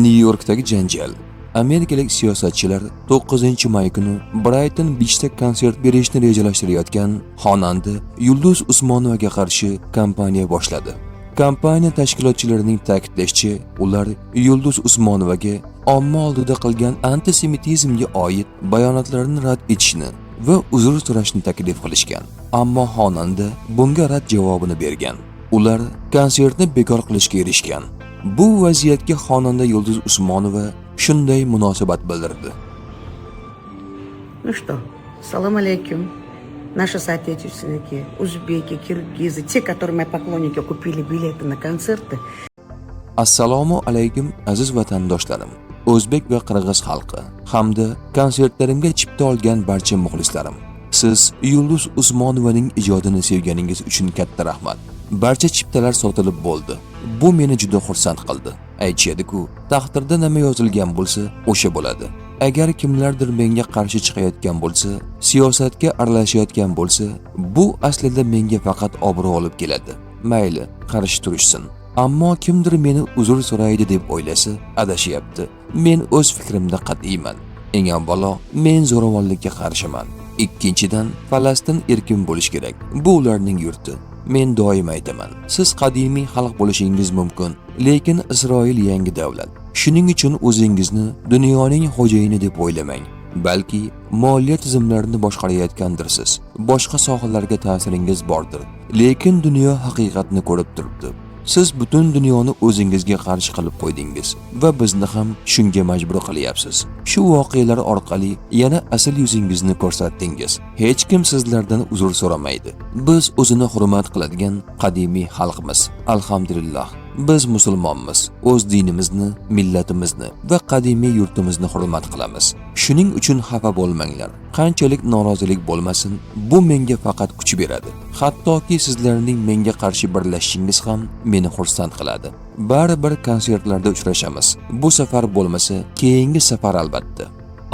Nyu-Yorkdagi janjal. Amerikalik siyosatchilar 9-may kuni Brayton Beachda konsert berishni rejalashtirayotgan xonanda Yulduz Usmonovaga qarshi kampaniya boshladi. Kampaniya tashkilotchilarining ta'kidlashicha, ular Yulduz Usmonovaga omma oldida qilgan antisemitizmga oid bayonotlarini rad etishni va uzr so'rashni taklif qilishgan. Ammo xonanda bunga rad javobini bergan. Ular konsertni bekor qilishga erishgan. Bu vaziyatga xonanda Yulduz Usmonova shunday munosabat bildirdi. Ну что, салам алейкум. Наши соотечественники, узбеки, киргизы, те, которые мои поклонники купили билеты на концерты. Assalomu alaykum, aziz vatandoshlarim, o'zbek va qirg'iz xalqi hamda konsertlarimga chipta olgan barcha muxlislarim. Siz Yulduz Usmonovaning ijodini sevganingiz uchun katta rahmat. Barcha chiptalar sotilib bo'ldi. Bu meni juda xursand qildi. Aytishadi-ku, taqdirda nima yozilgan bo'lsa, o'sha bo'ladi. Agar kimlardir menga qarshi chiqayotgan bo'lsa, siyosatga aralashayotgan bo'lsa, bu aslida menga faqat obro' olib keladi. Mayli, qarshi turishsin. Ammo kimdir meni uzr so'raydi deb o'ylasa, adashyapti. Men o'z fikrimda qat'iyman. Eng avvalo, men zo'ravonlikka qarshiman. Ikkinchidan, Falastin erkin bo'lishi kerak. Bu ularning yurti. Men doim aytaman, siz qadimiy xalq bo'lishingiz mumkin, lekin Isroil yangi davlat. Shuning uchun o'zingizni dunyoning xo'jayini deb o'ylamang. Balki moliya tizimlarini boshqarayotgandirsiz. Boshqa sohalarga ta'siringiz bordir. Lekin dunyo haqiqatni ko'rib turibdi. Siz butun dunyoni o'zingizga qarshi qilib qo'ydingiz va bizni ham shunga majbur qilyapsiz. Shu voqealar orqali yana asl yuzingizni ko'rsatdingiz. Hech kim sizlardan uzr so'ramaydi. Biz o'zini hurmat qiladigan qadimiy xalqmiz. Alhamdulillah. Biz musulmonmiz. O'z dinimizni, millatimizni va qadimiy yurtimizni hurmat qilamiz. Shuning uchun xafa bo'lmanglar. Qanchalik norozilik bo'lmasin, bu menga faqat kuch beradi. Hattoki sizlarning menga qarshi birlashishingiz ham meni xursand qiladi. Baribir konsertlarda uchrashamiz. Bu safar bo'lmasa, keyingi safar albatta.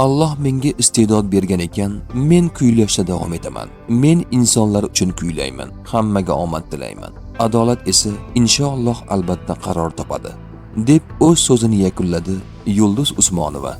Alloh menga iste'dod bergan ekan, men kuylashda davom etaman. Men insonlar uchun kuylayman. Hammaga omad tilayman. Adolat esa inshaalloh albatta qaror topadi, deb o'z so'zini yakunladi Yulduz Usmonova.